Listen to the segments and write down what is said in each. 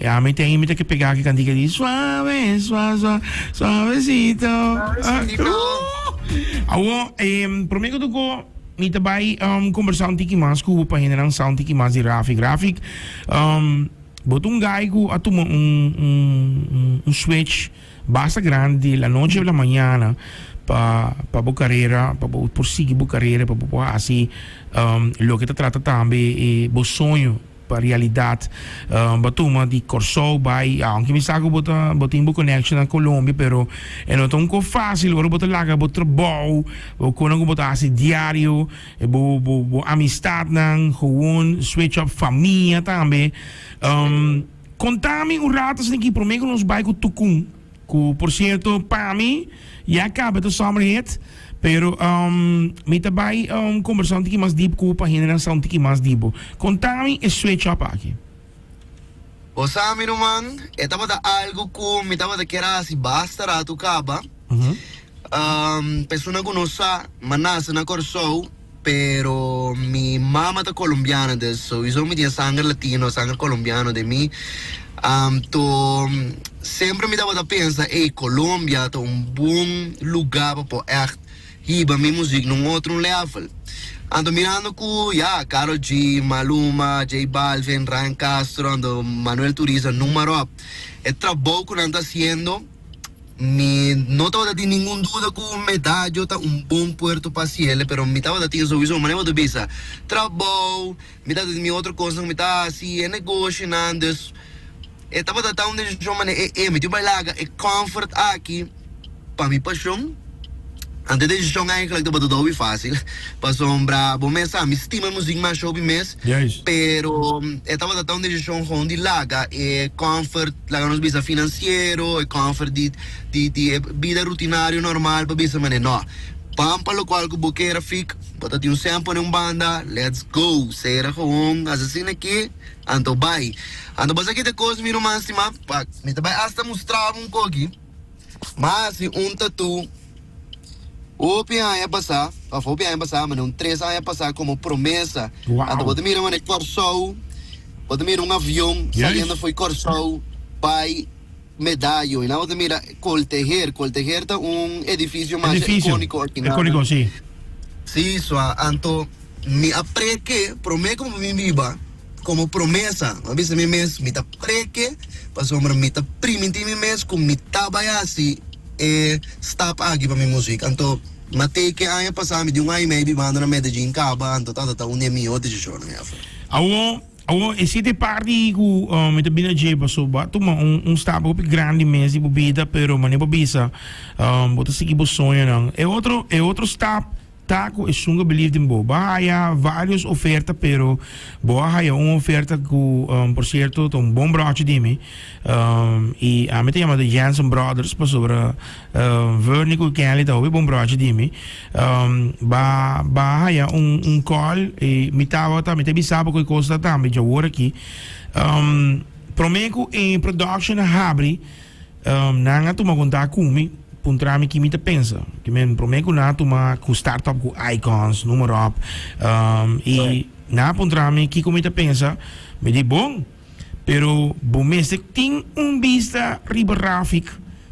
Ami te mi ta ke pega ki kantika di suave, sua, sua, suavecito. Suavecito. Awo, prome ku tuko mi ta bai kombersa un tiki mas ku bo pa hendenan sa un tiki mas di Rafik. Rafik, bo ta un guy ku a tuma un un un switch basta grandi di la noche a la mañana pa pa bo karera, pa bo por sigui bo karera, pa bo por hasi loke ta trata tambe e bo soño pa realidat. Bo a tuma di Kòrsou bai, aunke mi sa ku bo ta bo tin bo connection na Colombia, pero e no ta un kos fásil ora bo ta laga bo trabou, bo konan ku bo ta hasi diario, bo bo bo amistatnan, gewoon switch up famia tambe. Konta mi un rato asina ki prome ku nos bai ku Tukun, ku por sierto pa mi ya kaba ta summer hit, pero mi ta bai kombersá un tiki mas dip ku pa hendenan sa un tiki mas di bo. Konta mi e switch up aki. Bo sa mi ruman, e tabata algu ku mi tabata kier hasi basta ratu kaba. Persona ku no sa, m'a nase na Kòrsou. Pero mi mama ta colombiana dus sowiso mi tin sanger latino, sanger colombiano den mi. Anto semper mi tabata pensa ey Colombia ta un bon lugar pa por echt hiba mi muziek na un otro level. Anto mirando cu ya Karol G, Maluma, J Balvin, Ryan Castro anto Manuel Turizo noem maar op e trabou cu nan ta haciendo. Mi no tabata tin ningun duda ku Medallo ta un bon puerto pa hasiel, pero mi tabata tin souiso, manera bo ta bisa, trabou, mi tabata tin mi otro kosnan ku mi ta hasi, e negoshinan, dus e tabata ta un desishon manera e e mi tin bai laga e comfort aki pa mi pashon. Anto e desishon eigenlijk tabata dobi fásil, pasobra bo mes sa mi stima muzik masha hopi mes, pero e tabata ta un desishon gewoon di laga e comfort. Laga nos bisa finansiero, e comfort di di di e bida rutinario normal pa bisa manera no. Ban pa locual cu bo kier fik, bo ta tin un cen pone un banda, let's go, sera gewoon, haci asina aki, anto bay. Anto bo sa kita cos mi ruman stima? Pak, mi ta bay hasta mustra bo un coki. M'a haci un tattoo hopi aña pasa, of hopi aña pasa, mane un tres aña pasa como promesa. Anto bo ta mira mane Kòrsou, bo ta mira un avion saliendo fo'i Kòrsou bai Medallo. I nan bo ta mira Coltejer. Coltejer ta un edifisio masha ikoniko aki nan. Sí, sua. Anto mi a preke prome ku mi biba komo promesa. Mi a bisa mi mes mi ta preke pasobra mi ta primintí mi mes ku mi ta bai hasi e stap aki pa mi muzik. Anto mi tei ke aña pasá mi di un aña i mei bibando na Medellín kaba anto tabata ta un di e mihó desishonnan ever. Awor awor esei ta e parti ku mi ta bini dje pasobra bo a tuma un un stap hopi grandi mes di bo bida pero manera bo bisa bo ta sigui bo soñonan. E otro e otro stap Ta cu esun cu believe den bo. Bo a haya varios oferta pero bo a haya un oferta cu por cierto ta un bon brochi di mi y ami ta yama de Jensen Brothers pasobra Vernie cu Kenley ta hopi bon brochi di mi. Ba ba haya un un call y mi tabata mi ta bisa bo cu e cos ta tambe djawor aki. Prome cu e production a habri. Nan a tuma kontak ku mi, puntra mi ki mi ta pensa. Ki men promé ku nan a tuma ku start up ku Icons, noem maar op. I nan a puntra mi kiko mi ta pensa. Mi di bon, pero bo mester tin un bista riba Rafik.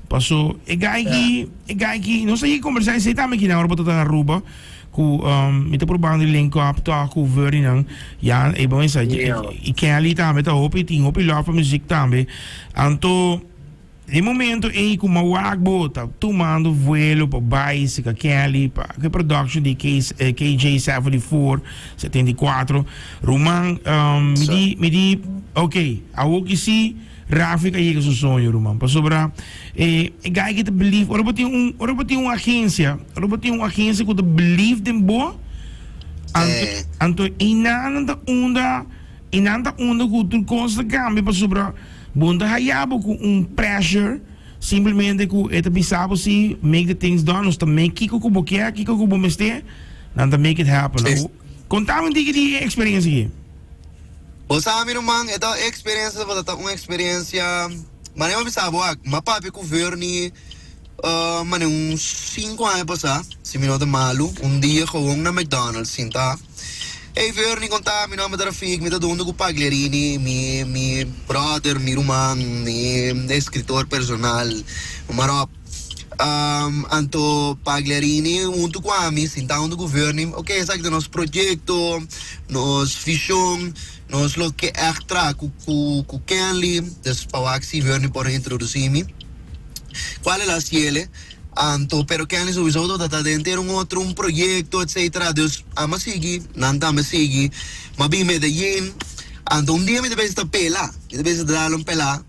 Paso e guy ki, e guy ki, nos a yega kombersá esei tambe kinan ora bo ta na Aruba, ku mi ta probando di link up tòg ku Vernie nan. Ya e bo mester, i Kelly tambe ta hopi, tin hopi love pa muzik tambe. Anto e momento ei ku mawak bo ta tumando vuelo pa bai sika Kelly pa ku e production di KJ 74, 74, ruman mi di mi di ok awor ki si Rafi a yega su soño ruman pasobra e e guy ki ta believe ora bo tin un ora bo tin un agencia ora bo tin un agencia ku ta believe den bo anto anto einan ta unda I nan ta unda ku tur kos ta kambia pasobra bo no ta haya bo ku un pressure simplemente ku e ta bisa bo si make the things done nos ta make kiko ku bo kier kiko ku bo mester nan ta make it happen. Konta mi un tiki di e eksperensia aki. Bo sa mi ruman e ta eksperensia tabata ta un eksperensia manera mi a bisa bo ak mi a papia ku Vernie manera un sinku aña pasa si mi no ta malu un dia gewoon na McDonald's sinta. Hey Vernie, kon ta? Mi nomber ta Rafik, mi ta dunde ku Pagliarini, mi mi brother, mi ruman, mi eskritor personal, maròp. Anto Pagliarini huntu ku ami sinta huntu ku Vernie, ok esaki ta nos proyekto, nos vishon, nos lo ke ègt traha ku ku ku Kenley, dus pa wak si Vernie por introdusí mi. Kual el a hasiele? Anto pero Kenley souiso tabata ta den henter un otro un proyekto etcetera, dus ami a sigui, nan tambe a sigui, mi a bin Medellin, anto un dia mi ta bisa ta pela, mi ta bisa ta dal un pela.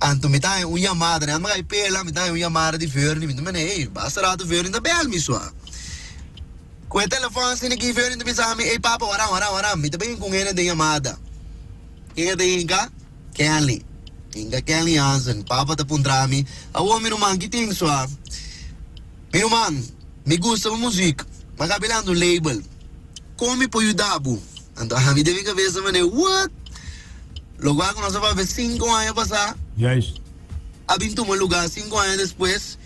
Anto mi ta haña un yamada, nan a pela, mi ta haña un yamada di Vernie, mi ta manda, ey, basta rato Vernie ta bel mi sua. Ku e telefòn asina aki Vernie ta bisa mi, ey papa, waran, waran, waran, mi ta bin ku un hende den yamada. Ken a ta hinka? Kenley. Hinka Kenley Hansen. Papa ta puntra mi, awor mi ruman, ki tin sua? Mi ruman, mi gusta bo muzik, ma ka bilando un label. Kon mi por yuda bo? Anto ami den mi kabesa mane, what? Lokual ku nos a papia sinku aña pasá Juist. a bin tuma lugá sinku aña despues,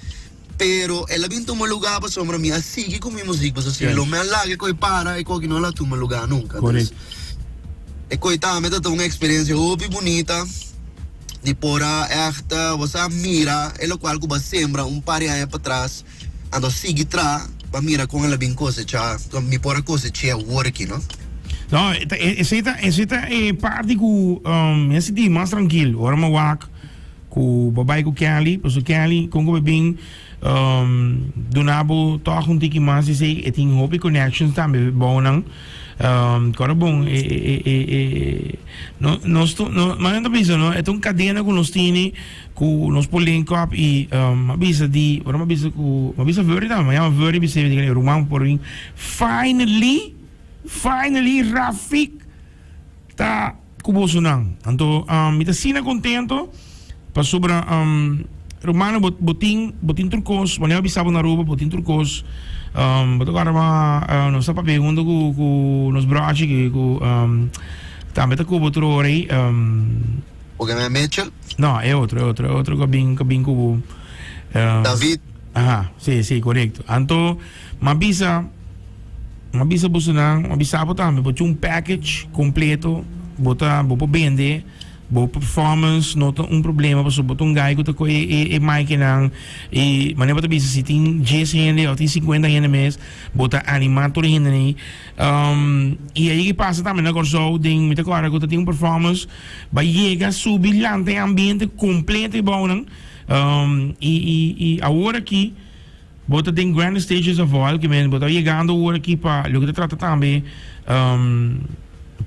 pero el a bin tuma lugá pasobra mi a sigui ku mi muzik, pasobra si lo mi a laga e koi para e koki no lo a tuma lugá nunka. Correct. Dus e koi tambe ta ta un eksperensia hopi bunita di por a ègt bo sa mira e lokual ku bo a sembra un par di aña patras. Anto sigui tra pa mira kon el a bin kosechá, kon mi por a kosech'é awor aki, no? No, esei ta, esei ta e parti ku mi a sinti mas trankil ora mi a wak ku bo bai ku Kelly, pasobra Kelly kon ku bo bin duna bo tòg un tiki mas di esei, e tin hopi connections tambe bou nan. Kòrda bon e e e e no nos tu no manera ta bisa no e ta un kadena ku nos tini. Ku nos por link up i m'a bisa di ora m'a bisa ku m'a bisa Verdi tambe m'a yama Verdi bis'é mi di ruman por bin finally finally Rafik ta ku bosonan anto mi ta asina kontento pasobra rumannan bo bo tin bo tin tur kos manera m'a bisa bo na Aruba bo tin tur kos bo ta kòrda ma nos ta papia huntu ku ku nos brochi ku tambe ta ku bo tur ora ei. Bo ke men Mitchell? No, e otro, e otro, e otro ku a bin, ku a bin ku bo. David. Aha, si, si, korekto. Anto, m'a bisa, m'a bisa bosonan, m'a bisa bo tambe, bo tin un package kompleto, bo ta, bo por bende, bo performance no ta un problema, pasobra bo ta un guy ku ta kohe e, e mikenan, i manera bo ta bisa si tin dies hende òf tin sinkuenta hende mes, bo ta animá tur e hendenan ei. I ei pasa tambe na Kòrsou den, mi ta kòrda ku ta tin un performance. Ba yega subi lanta e ambiente completo e bounan y y y awor aki bo ta den grand stages of all ke men bo ta yegando awor aki pa loke ta trata tambe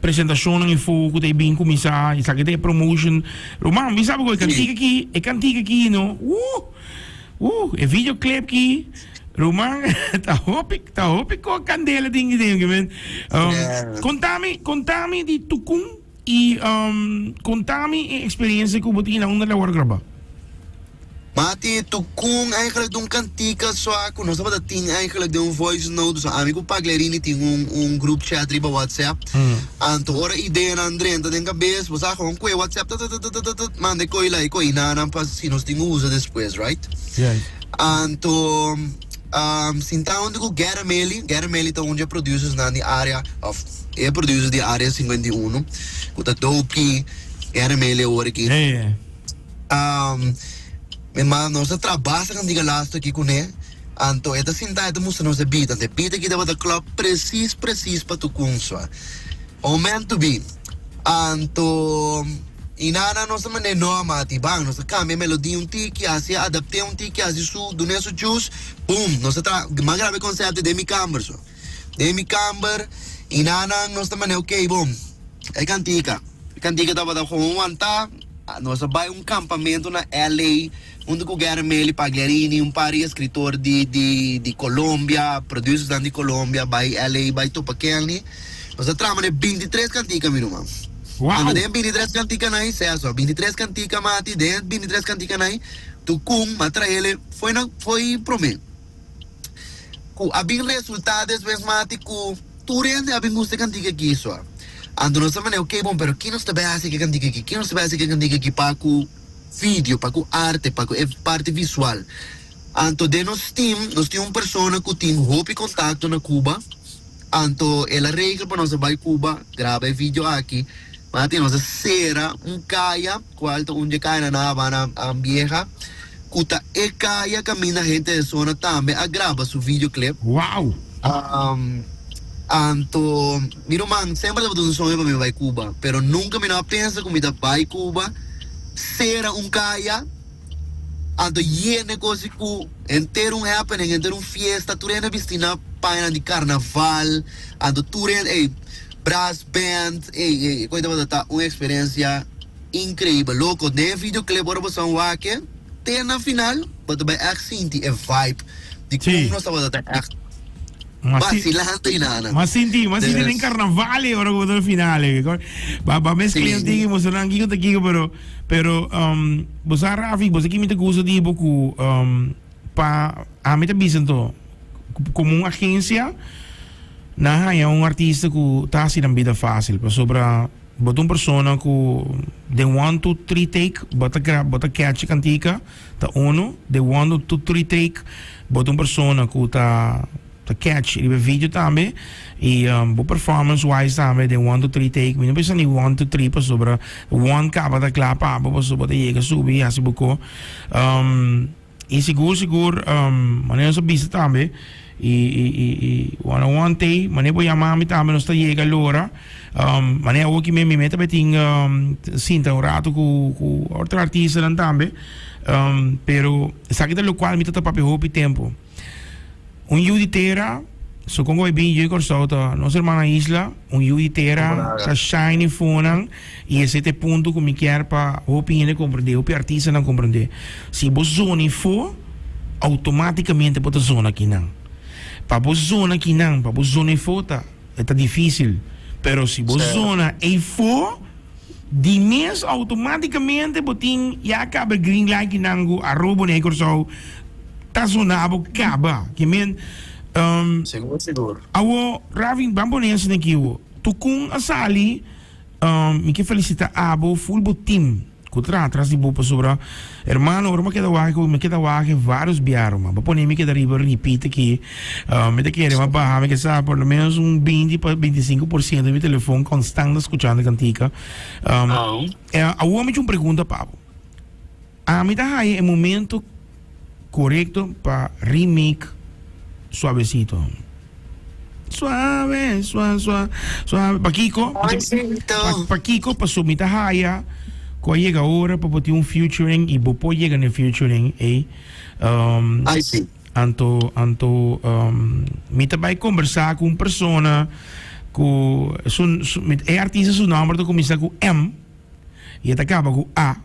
presentacionnan y fo ku ta bin kuminsa esaki ta e promotion ruman mi sabi ku e kantika aki e kantika aki no uh uh e video clip ki ruman ta hopi ta hopi ko kandela tin den ke men kontami kontami di tukun. I konta mi e eksperensia ku bo tin na unda el a wòrdu grabá. Mati, Tukun eigenlijk den un kantika sua ku nos tabata tin eigenlijk den un voice note. So ami ku Pagliarini tin un un group chat riba WhatsApp. Anto ora ideanan drenta den kabes bo sa gewoon kue WhatsApp tatatatatatat manda e koi la e koi nanan pa si nos tin ku usa despues, right? Anto sinta huntu ku Gary Meli, Gary Meli ta un dje producersnan di area of E producer di Area 51 ku ta Dopey RML awor aki. Mi ma nos a traha basta kantiga lastu aki kuné, anto e ta sinta e ta mustra nos e beat, anto e beat aki tabata klòp presis presis pa Tucunsua. O meant to be. Anto i nana nos a mand'é no mati ban nos a kambia e melodia un tiki hasi adapt'é un tiki hasi su dun'é su juice boom nos a traha mas graba e konsèpto den mi kamber so. Den mi kamber i nanan nos ta manda ok bon e kantika e kantika tabata gewoon wantá nos a bai un kampamentu na LA huntu ku Gary Meli Pagliarini un par di eskritor di di di Colombia producersnan di Colombia bai LA bai topa Kenley nos a traha manera bintitres kantika mi ruman Wow! Den bintitres kantikanan ei seso bintitres kantika mati den bintitres kantikanan ei tukun m'a traele foi na foi prome. Ku a bin resultá despues mati ku tur hende a bin gusta e kantika aki sua. Anto nos ta manera, ok bon, pero ki nos ta bai hasi ku e kantika aki? Ki nos ta bai hasi ku e kantika aki pa ku video, pa ku arte, pa ku e parti visual? Anto den nos team nos tin un persona ku tin hopi kontakto na Cuba. Anto el a regel pa nos a bai Cuba graba e video aki. Mati nos a sera un kaya, kual ta un dje kayanan na Habana Vieja, ku ta e kaya kaminda Gente de Zona tambe a graba su videoclip. Wow! Anto mi ruman semper tabata un soño pa mi bai Cuba, pero nunka mi no a pensa ku mi ta bai Cuba, sera un kaya, Anto yene kosi ku henter un happening, henter un fiesta, tur hende bisti na pañanan di karnaval, anto tur hende, ey, brass band, ey, ey, e kos tabata ta un eksperensia inkreibel, loko. Den e videoclip ora bo san wak e, te na final bo ta bai ègt sinti e vibe di kon nos tabata ta ègt basilando i nada. M'a sinti, m'a sinti den karnaval e ora ku bo ta na final e. Ba, ba meskla un tiki emocionan kiko ta kiko, pero. Pero bo sa Rafi, bo sa ki mi ta gusta di bo ku pa ami ta bisa anto komo un agensia nan haña un artista ku ta hasi nan bida fásil pasobra bo ta un persona ku den one two three take bo ta bo ta catch e kantika ta uno den one two three take bo ta un persona ku ta Ta catch riba e video tambe y bo performance wise tambe den one two three take mi no bisa ni one two three pasobra one caba ta cla pa bo pasobra bo ta yega subi y haci bo co y sigur sigur manera nos a bisa tambe y y one on one te manera bo yama mi tambe nos ta yega lora manera awoki mi mi ta tin sinta un rato cu cu otro artistanan tambe pero esaki ta locual mi ta ta papia hopi tempo. Un yu di tera, so kon ku bai bin yu di Kòrsou ta nos hermana isla, un yu di tera ta shine fonan i esei ta e punto ku mi kier pa hopi hende komprendé, hopi artistanan komprendé. Si bo zona ifó, outomátikamente bo ta zona kinan. Pa bo zona kinan, pa bo zona ifó ta e ta difísil, pero si bo zona eifó, Di mes automaticamente bo tin ya caba e green light kinan cu Aruba ni Corsou ta zona bo caba. Ke men Sigur sigur. Awo Ravi ban pone asina aki awo. Tukun a sali mi ke felicita abo full bo team cu traha tras di bo pasobra hermano ora mi a keda wak mi a keda wak varios biaha ruman. Bo pone mi keda riba repeat aki. Mi ta kere ma baha mi ke sa por lo menos un 20 pa 25 por ciento di mi telefon constant ta scuchando e cantica. Awor mi tin un pregunta pa bo. Ami ta haya e momento corecto pa remake Suavecito. Suave, sua, sua, suave. Pakiko? Pakiko? Paso mi ta haya cu a yega ora pa bo tin un featuring y bo por yega na e featuring ey. Ay si. Anto, anto mi ta bai kombersá ku un persona ku su, su, e artista su nòmber ta kuminsá ku M i e ta kaba ku A.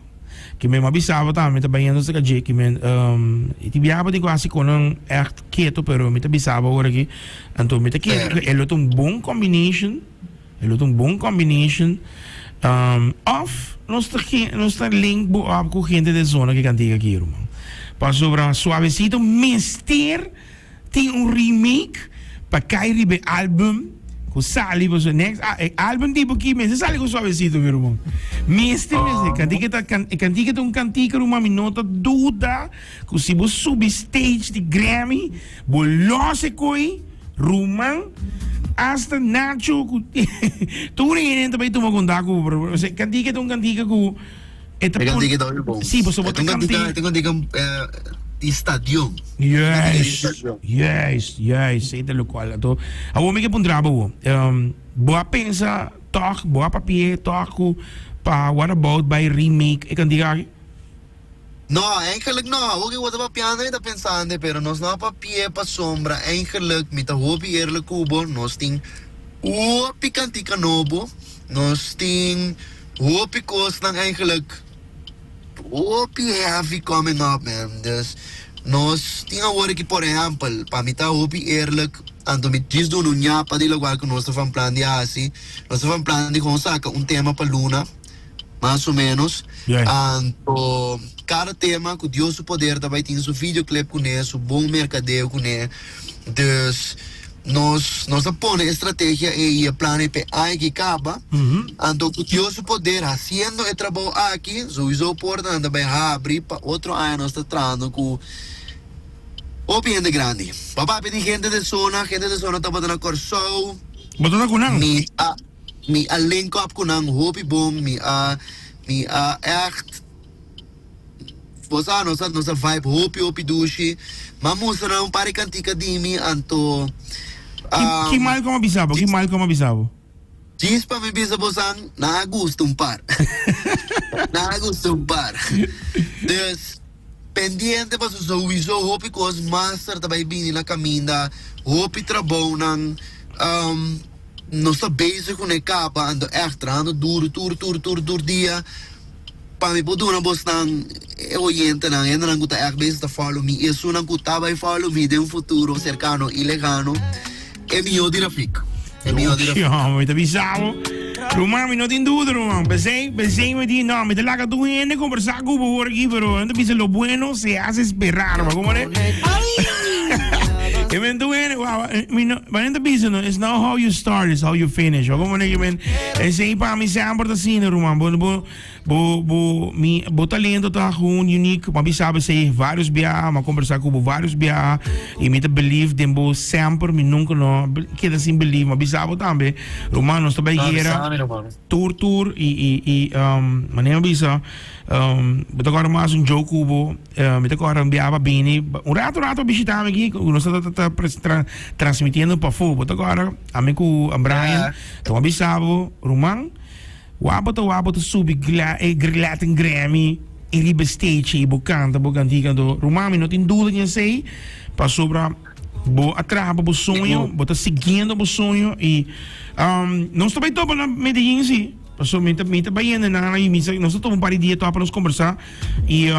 Ke mi a bisa bo tambe, mi ta bai yendo serka dje, ke mi i tin biaha bo tin ku hasi konan ègt ketu, pero mi ta bisa bo awor aki. Anto mi ta kere ku e lo ta un bon combination. E lo ta un bon combination. Of nos ta nos ta link bo up cu gente den zona ki cantica aki ruman. Pasobra Suavecito mester tin un remake pa cay riba e album cu sali pasobra next e album tipo aki mester sali cu Suavecito mi ruman. Mester mester. Cantica ta e cantica ta un cantica ruman mi no ta duda cu si bo subi stage di Grammy bo los e coy. Ruman, hasta Nacho ku tur hende ta bai tuma kontak ku bo. O sea, kantika ta un kantika ku e ta E kantika ta hopi bon. Sí, pasobra E ta un kantika, e ta un kantika di stadion. Juist, juist, juist. Esei ta lokual. Anto, awor mi ke puntra bo awor. Bo a pensa tòg, bo a papia tòg ku pa what about bai remake e kantika aki? No, eigenlijk no. Awor ku bo ta papiando mi ta pensando, pero nos no a papia pasobra eigenlijk mi ta hopi eerlijk ku bo, nos tin hopi kantika nobo, nos tin hopi kosnan eigenlijk hopi heavy coming up man. Dus nos tin awor aki por ehèmpel, pa mi ta hopi eerlijk, anto mi djis duna un ñapa di lokual ku nos ta van plan di hasi, nos ta van plan di gewoon saka un tema pa luna. Mas o menos. Anto cada tema cu Dios su poder ta bay tin su videoclip cune, su bon mercadeo cune. Dus nos nos a pone e strategia ey y e plan ey p'e aña ki caba. Anto cu Dios su poder haciendo e trabou aki, souiso portanan ta bay habri pa otro aña nos ta trahando cu. Hopi hende grandi. Bo papia di gente de zona, gente de zona tabata na Kòrsou. Bo ta ku nan? Mi a mi a link up ku nan hopi bon, mi a mi a ègt bo sa nos a nos a vibe hopi hopi dushi. Mi a mustra nan un par di kantika di mi anto Ki ki Malcolm a bisa bo? Ki Malcolm a bisa bo? Djis pa mi bisa bosan, nan a gusta un par. Nan a gusta un par. Dus, pendiente paso souiso hopi kos master ta bai bini na kaminda, hopi trabounan. Nos ta bezig ku ne kaba, anto ègt trahando duru tur tur tur tur dia pa mi por duna bosnan e oyentenan, hendenan ku ta ègt bezig ta follow mi i esunnan ku ta bai follow mi den un futuro serkano i lehano. E mihó di Rafik. E mihó di Rafik. Ochi, mi ta bisa bo. Ruman, mi no tin duda, ruman. P'esei, p'esei mi di, no, mi ta laga tur hende kombersá ku bo awor aki, pero nan ta bisa lo bueno se hace esperar, bo komo ne? E men tur hende, wow, mi no, ma nan ta bisa no, it's not how you start, it's how you finish. Bo komo ne? Ke men, esei pa mi semper ta asina, ruman. Bo, bo, Bo bo mi bo talento ta gewoon unique m'a bisa bo esey varios biaha m'a conversa cu bo varios biaha y mi ta believe den bo semper mi nunca no keda sin believe m'a bisa bo tambe ruman nos ta bay guera tur tur y y y manera mi bisa bo ta acorda mas un joke cu bo mi ta acorda un biaha bo a bini un rato rato a bishita mi aki cu nos ta ta transmitiendo pafo bo ta acorda ami cu Brian ta bisa bo ruman. Wak bo ta wak bo ta subi e Latin Grammy i riba stage i bo kanta bo kantika anto ruman mi no tin duda di esei pasobra bo a traha pa bo soño bo ta siguiendo bo soño i nos ta bai topa na Medellin si pasobra mi ta mi ta bai yende nan i mi sa nos ta tuma un par di dia tòg pa nos kombersá i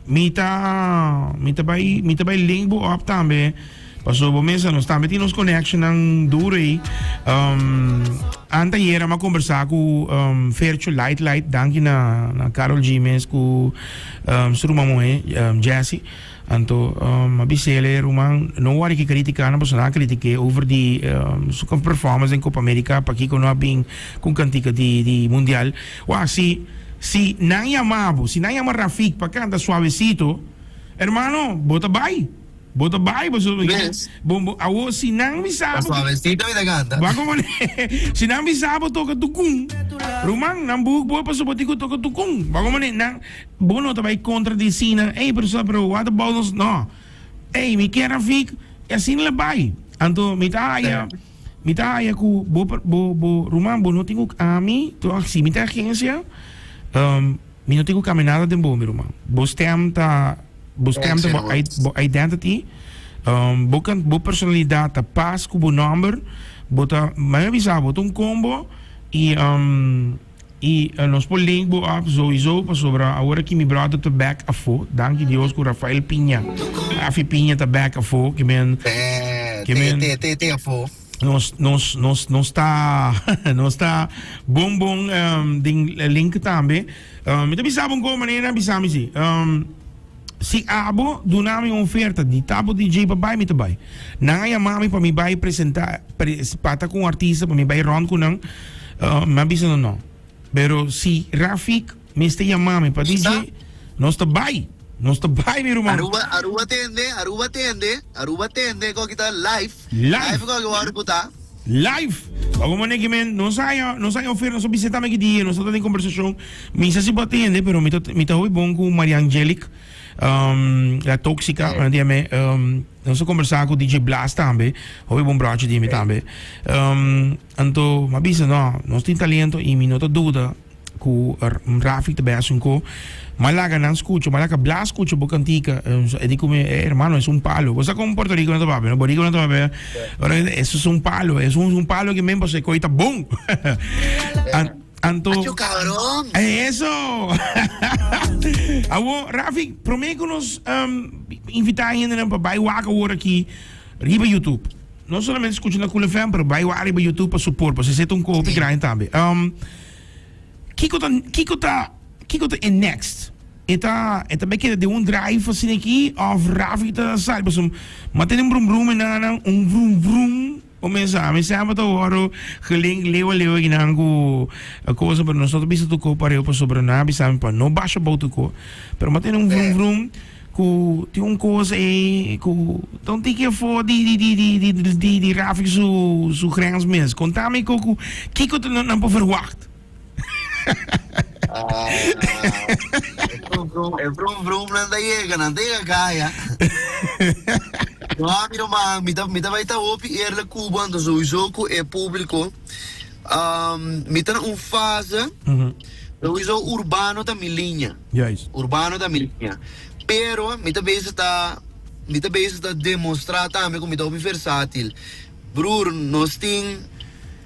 mi ta mi ta bai mi ta bai link bo op tambe. Paso bo mesa nos tambe tin nos connectionnan duro ei. Um, anteayer a conversa cu um, Fercho Light Light, danki na, na Carol G mes cu um, su ruman muhe, um, Jessie. Anto um, a bisele ruman, no worry ki critica nan, paso nan a critique over di um, su performance den Copa America, pakiko no a bin cu cantica di, di Mundial. Wah, si, si nan yama bo, si nan yama Rafik pa canta Suavecito, hermano, bo ta bai. Bo ta bai pasobra Mes. bo bo awo si nan bisa Ta bo suavecito mi ta canta. Ba como ne si nan bisa bo toca tukun ruman nan boek bo pasobra bo tin cu toca tukun ba como ne nan bo no ta bai contra di si nan ey pero sa pero what about nos no ey mi kier a fik y asina la bai anto mi ta haya mi ta haya cu bo bo bo ruman bo no tin cu ami toch si mi ta agencia mi no tin cu cambia nada den bo mi ruman bo stem ta. Bo stem ta bo, bo identity, um, bo, kan, bo personalidad ta pas ku bo nomber, bo ta, mami a bisa bo ta un combo y um, y uh, nos por link bo up sowieso pasobra awor aki mi brother ta back afo, danki Dios ku Rafael Piña, Rafi Piña ta back afo, ke men, Te, ke te, men, te, te, te afo. nos, nos, nos, nos ta, nos ta bon bon um, den link tambe. Um, mi ta bisa bo un ko manera bisa mi si. Um, si abo duna mi un oferta di tabo DJ pa bai, mi ta bai. Nan a yama mi pa mi bai presenta, pre, pata ku un artista pa mi bai rond ku nan. Uh, mi a bisa no no. Pero si Rafik mester yama mi pa DJ, nos ta bai. Nos ta bai mi ruman. Aruba, Aruba tende, Aruba tende, Aruba tende, ko kita live. Live. Live ko ki wòrdu ku ta. Live. Wak un manera ki men, nos haya, nos haya oferta, nos a bisita mi ki dia, nos a ta den kombersashon. Mi sa si bo a tende, pero mi ta, mi ta hopi bon ku Maria Angelique, um, la tóxica, mi a diame, um, nos a kombersá ku DJ Blas tambe, hopi bon brochi di mi tambe. Um, anto, mi a bisa, no, nos tin talento i mi no ta duda. Ku Rafi ta bay haci un ko. Ma laga nan scucha, ma laga Blas scucha bo cantica. E di cu mi, eh, hermano, es un palo. Bo sa con Puerto Rico no ta papia, no? Boricua no ta papia. Ora, eso es un palo, es un, un palo que men paso e coi ta bon. An, anto. Acho cabrón. Eso! Awo, Rafi, prome cu nos um, invita hendenan pa bay wak awor aki riba YouTube. No solamente scucha na Cool FM, pero bay wak riba YouTube pa support, pasobra esey ta un ko hopi grandi tambe. Um, Kiko ta kiko ta kiko ta e next? E ta e ta bai keda den un drive asina aki of Rafi ta sali pasobra mi a tene un brum brum enanan un vrum vrum bo mesa mi semper ta wòrdu gelink lewa lewa kinan ku cosa pero nos no ta bisa tuko pareu pasobra nan a bisa mi pa no basha bou tuko pero mi a tene un vrum vrum. Ku tin un kos ei ku ta un tiki afó di di di di di di di di Rafik su su grens mes. Konta mi ku ku kiko ta nan por verwagt? Ah, e vrum vrum, e vrum vrum nan ta yega, nan ta yega kaya. No, mi ruman, mi ta mi ta bai ta hopi eerlijk ku bo, anto sowieso ku e públiko. Mi ta na un fase, sowieso urbano ta mi liña. Juist. Urbano ta mi liña. Pero mi ta bezig ta mi ta bezig ta demostra tambe ku mi ta hopi versátil. Broer, nos tin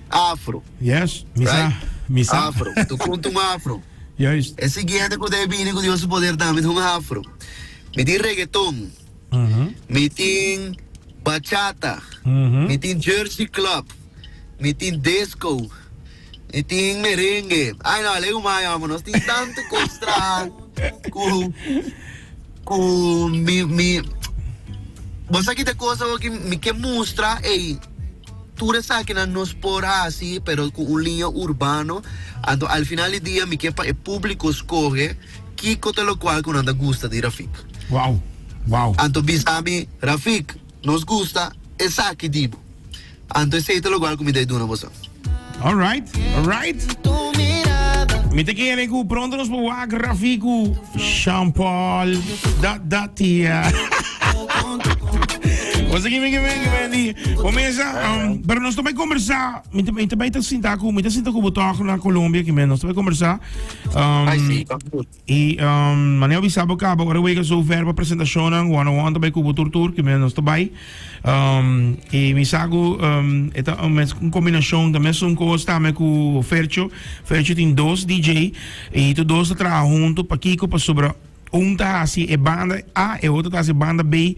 afro. Yes, mi sa, Right? mi sa. Afro. Tu konta un afro. Juist. E siguiente ku ta bini ku Dios su poder tambe ta un afro. Mi tin reggaeton. Mi tin bachata. Mi tin Jersey Club. Mi tin disco. Mi tin merengue. Ay no, alegu mas amo. Nos tin tanto cos traha cu cu mi mi Bo sa kita cosa hoki mi ke mustra ey tur esakinan nos por haci pero cu un liña urbano. Anto al final di dia mi ke pa e publico scoge kico ta locual cu nan ta gusta di Rafik. Wow, wow. Anto bisa mi, Rafik, nos gusta esaki di bo. Anto esei ta locual cu mi ta e duna boso. All right, all right. Mi te kere ku pronto nos por wak Rafi ku Sean Paul. Da da tia. Você que me que me que me di. Começa, um, pero nós também conversar. Mi te mi te ta sinta ku, mi te sinta ku botox na Colombia que me nós também conversar. Um, Ai, sí, I manera bo bisa bo kaba ora wega so ver pa presentashonnan one on one ta bai ku bo tur tur ki nos ta bai i mi sa ku e ta un mes un kombinashon ta mesun kos tambe ku Fercho Fercho tin dos DJ i tur dos ta traha huntu pakiko pasobra un ta hasi e banda A e otro ta hasi e banda B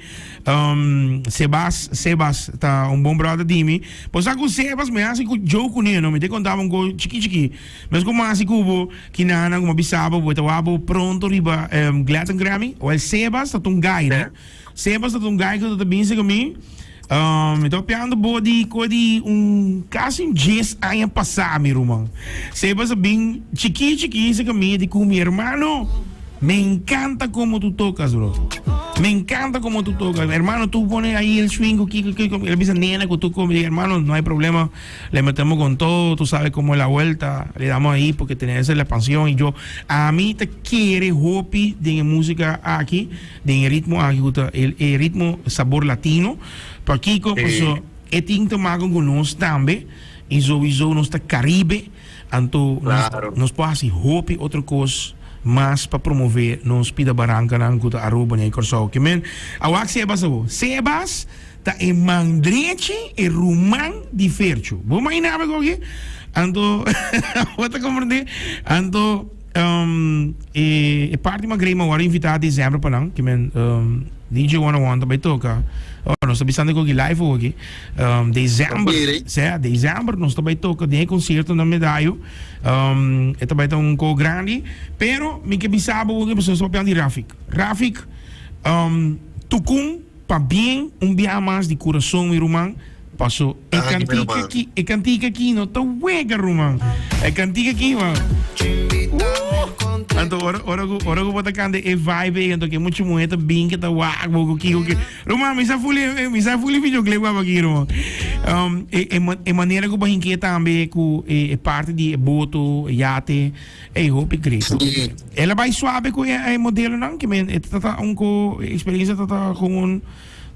Sebas Sebas ta un bon brother di mi bo sa ku Sebas mi hasi ku joke kuné no mi ta konta bo un kos chiki chiki mes ku mi hasi ku bo. Kinana ku mi a bisa bo, bo ta wak bo pronto riba Gladys Grammy. Wel, Sebas ta un guy, no? Sebas ta un guy ku ta binse ku mi. Mi ta papiando bo di koe di un kasi un dies aña pasá, mi ruman. Sebas a bin chikí chikí se ku mi di ku mi hermano, me encanta como tu tocas, bro. Me encanta como tu tocas. Hermano, tu pone ahí el swing ku kiko kiko. El a bisa nena ku tu komi. Hermano, no hay problema. Le metemos con todo, tú sabes cómo es la vuelta, le damos ahí porque tenés la expansión y yo, ami ta kere hopi den e música aki, den e ritmo aki ku ta e, e ritmo sabor latino, pakiko? Sí. Paso e tin te maken ku nos tambe y sowieso nos ta Caribe, anto nos, Claro. nos por hasi hopi otro kos mas pa promove nos pida barankanan ku ta Aruba ni Kòrsou. Ke men, awak Sebas awo. Sebas Ta e man drechi, e ruman di Fercho. Bo imagina bo koki? Anto, bo ta comprende? Anto, um, e, e party mas grei mawar invita december pa nan, ki men, um, DJ 101 ta bay toca. Oh, nos ta bisando koki live oki. Um, december, sea, december nos ta bay toca den e concierto na Medallo. Um, e ta bay ta un ko grandi. Pero, mi ke bisa bo koki, pasobra nos ta papiando di Rafik. Rafik, um, tukun. Pabien un biaha mas di kurason mi ruman, paso e kantika aki, e kantika aki no ta wega ruman. E kantika aki man. Uh! Anto ora ora ku ora ku bo ta kanta e vibe ei anto ke mucha muher ta bin ke ta wak bo ku kiko ke. Ruman mi sa fuli mi sa fuli videoclip wak aki ruman. Um, e e e manera ku bo hink'é tambe ku e e parti di e boto, e yate. Ey hopi great. Sí. El a bai suave cu e, e modelonan, que men, e tata un co experiencia tata gewoon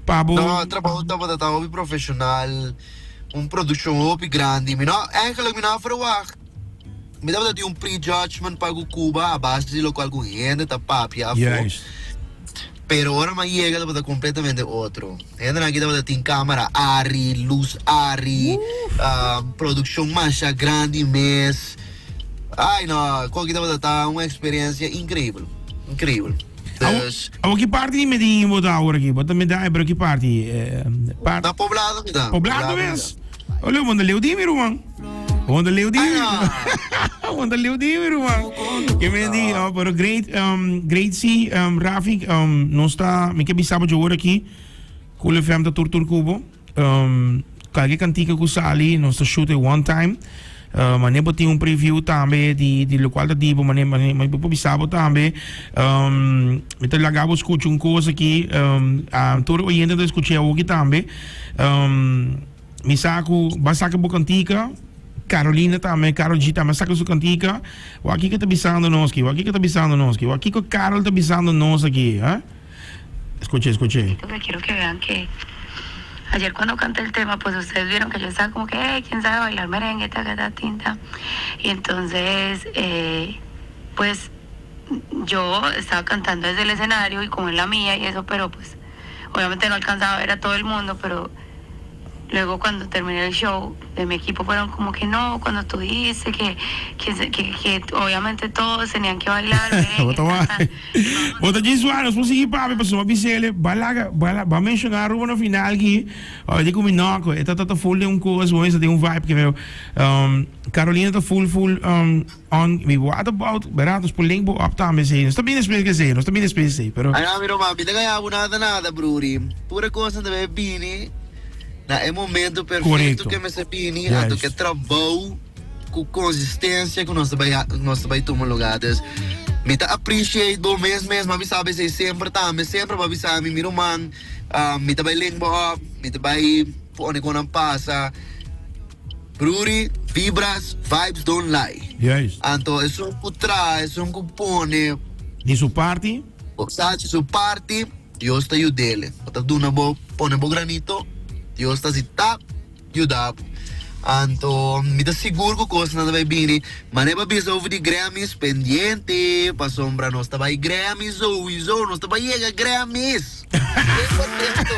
pa bo. No, trabou tabata ta hopi profesional, un produccion hopi grandi. Mi no, eigenlijk mi no a verwacht. Mi tabata tin un prejudgment pa cu Cuba a base di locual cu hende ta papia afo. Juist. Pero ora mi a yega tabata completamente otro. Hendenan aki tabata tin camera Arri, luz Arri, produccion masha grandi mes. Ay no, koki tabata ta un experiencia increibel, increibel. Dus. Awo ki parti di Medellin bo ta awor aki? Bo ta Medellin, pero ki parti? Eh, par Na Poblado mi ta. Poblado mes? Olha, bo ta leu di mi, ruman. Bo ta leu di mi. Bo ta leu di mi, ruman. Ke men di, oh, pero great, um, great si, um, Rafik, um, nos ta, mi ke bisa bo awor aki, Cool FM ta tur tur kubo. Um, kalke kantika ku sali, nos ta shoot e one time. Mane bo tin un preview tambe di di locual ta di bo mane mane mane bo por bisa bo tambe. Mi ta laga bo scucha un cos aki tur oyente ta scucha awoki tambe. Mi sa cu ba saca bo cantica, Carolina tambe, Karol G tambe a saca su cantica. Wak kiko ta bisando nos aki, wak kiko ta bisando nos aki, wak kiko Karol ta bisando nos aki, ha? Escuche, escuche. Que quiero que vean que ayer cuando canté el tema, pues ustedes vieron que yo estaba como que, hey, ¿quién sabe bailar merengue? Ta, ta, tinta. Y entonces, eh, pues yo estaba cantando desde el escenario y como en la mía y eso, pero pues obviamente no alcanzaba a ver a todo el mundo, pero luego cuando terminé el show de mi equipo fueron como que no, cuando tú dijiste que, que, que, que obviamente todos tenían que bailar merengue, ta, ta. Bo ta djis wak, nos por sigui papia pasobra mi a bis'el, ba laga, ba la, ba menshoná Aruba na final aki, ora di ku mi nòko, e ta ta full den un kos, bo mester den un vibe ke meo. Carolina ta full full on, mi what about, bèrdat, nos por link bo up tambe esei, nos ta bini despues ku esei, nos ta bini despues esei, pero. Ay no mi ruman, mi ta gaya bo nada nada bruri, tur e kosnan ta bay bini na e momento perfecto Korekto. ke mester bini, anto Juist. ke trabou. Ku konsistensia ku nos ta bai nos ta bai tuma lugá. Dus mi ta appreciate bo mes mes, mi a bisa bo esei semper tambe, semper bo a bisa mi, mi ruman, mi ta bai link bo op, mi ta bai pone kon nan pasa. Bruri, vibras, vibes don't lie. Juist. Anto esun ku traha, esun ku pone. Di su parti. Bo sa haci su parti, Dios ta yud'ele. Bo ta duna bo, pone bo granito, Dios ta haci tap. Yuda bo. Anto mi ta sigur ku kosnan ta bai bini. Mane bo a bisa over di Grammys, pendiente, pasobra nos ta bai Grammys souiso, nos ta bai yega Grammys. Tempo atento.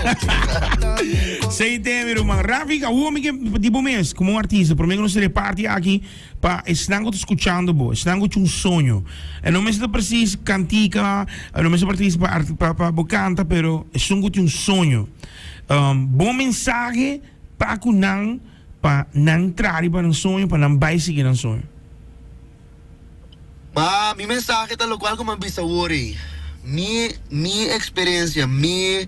Sei te mi ruman. Rafi, awor mi ke di bo mes komo un artista, prome ku nos reparti aki pa esnan ku ta skuchando bo, esnan ku tin un soño. E no mester ta presis kantika, e no mester presis pa pa pa bo kanta, pero esun ku tin un soño. Bo mensahe pa ku nan pa nan tra riba nan soño, pa nan bai sigui nan soño. Ma mi mensahe ta lokual ku mi a bisa awor ei. Mi mi eksperensia, mi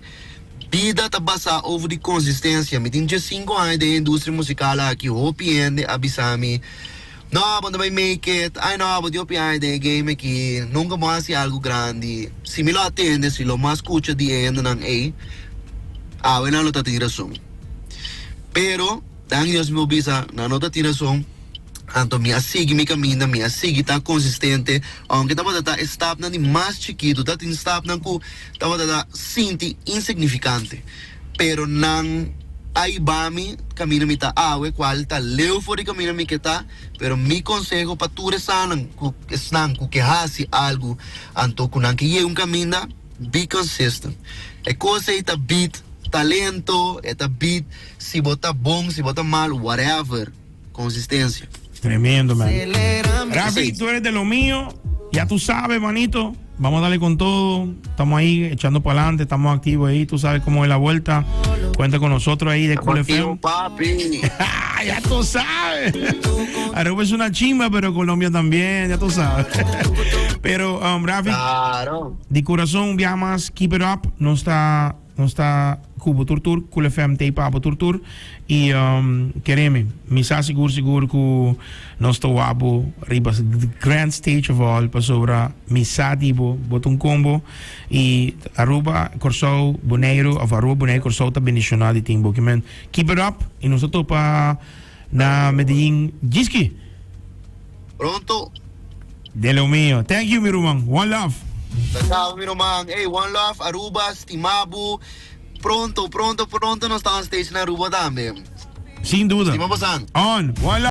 bida ta basá over di konsistensia. Mi tin diesinku aña den e industria musikal aki, hopi hende a bisa mi, No, bo no ta bai make it, ai no, bo tin hopi aña den e game aki, nunka bo a hasi algu grandi. Si mi lo a tende, si lo mas skucha di e hendenan ei, awe nan lo ta tin rason. Pero, danki Dios mi por bisa, nan no ta tin rason, anto mi a sigui mi kaminda, mi a sigui ta konsistente, ounke tabata ta e stapnan di mas chikitu, ta tin stapnan ku tabata ta sinti insignifikante. Pero nan a hiba mi kaminda mi ta awe, kual ta leu for di kaminda mi ke ta, pero mi konseho pa tur esanan ku esnan ku ke hasi algu anto ku nan ke yega un kaminda, be consistent. E kos ei ta beat talento, e ta beat si bo ta bon, si bo ta mal, whatever. Consistencia. Tremendo, man. Rafi, tú eres de lo mío. Ya tú sabes, manito. Vamos a darle con todo. Estamos ahí echando para adelante. Estamos activos ahí. Tú sabes cómo es la vuelta. Cuenta con nosotros ahí de Cool FM. papi. ya tú sabes. Aruba es una chimba, pero Colombia también. Ya tú sabes. pero, um, Rafi, Claro. de corazón, un viaje más. Keep it up. No está Nos ta ku bo tur tur, Cool FM t'ei pa bo tur tur y keremi, mi sa sigur sigur ku nos ta wak bo riba the grand stage of all pasobra mi sa di bo, bo ta un combo y Aruba, Corsou, Boneiru of Aruba, Boneiru, Corsou ta bendiciona di tin bo. Kimen keep it up y nos ta topa na Medellin djiski. Pronto. De lo mio. Thank you mi ruman. One love. Ta caba mi ruman. Ey one love Aruba stima bo. Pronto pronto pronto nos ta on stage na Aruba tambe. Sin duda. Stima bosan. On. One love.